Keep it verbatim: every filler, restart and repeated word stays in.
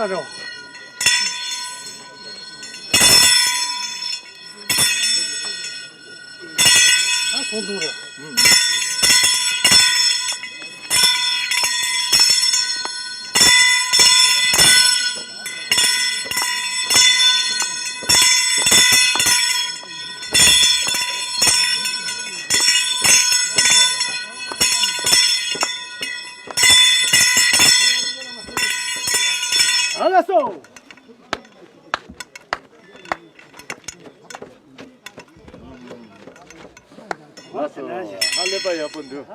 རོ། ཨ་ཁོང་དུ་རོ། ཨ་ལ་སོ། ཨ་ལས་པ་ཡག་པོ་འདུག